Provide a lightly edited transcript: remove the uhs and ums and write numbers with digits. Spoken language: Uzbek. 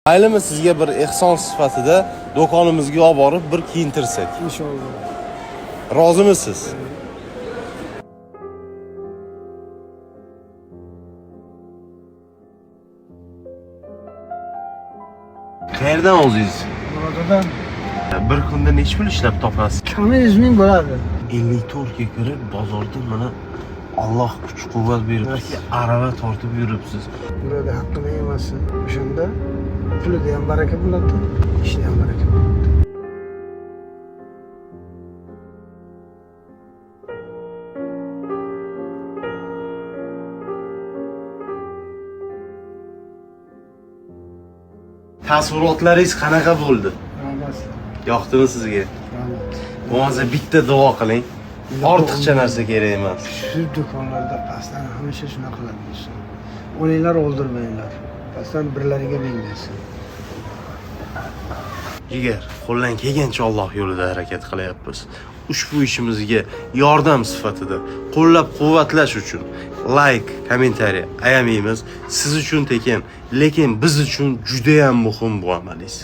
Maylimi, sizga bir ehson sifatida do'konimizga olib borib bir kiyintirsak? Inshaalloh. Rozimisiz? Qayerdan o'zingiz? Murodadan. Bir kunda necha pul ishlab topasiz? Kami 100 ming bo'ladi. 54 ga kirib, bozorda mana Alloh kuch quvvat beribdi, arava tortib yuribsiz. Birovda haqqini yemasin. O'shanda pulida ham baraka bo'ladi, ishida ham baraka bo'ladi. Taassurotlaringiz qanaqa bo'ldi? Rahmat. Yoqdimi sizga? Rahmat. Bo'lmasa bitta duo qiling. Ortiqcha narsa kerak emas. Shu do'konlarda pastdan hamisha shunaqa bo'lsin. Olinglar, o'ldirmanglar. Pastdan birlariga ming bersin. Jigar, qo'ldan kelgancha Alloh yo'lida harakat qilyapmiz. Ushbu ishimizga yordam sifatida qo'llab-quvvatlash uchun like, kommentariya ayamaymiz. Siz uchun tekin, lekin biz uchun juda ham muhim bu amalingiz.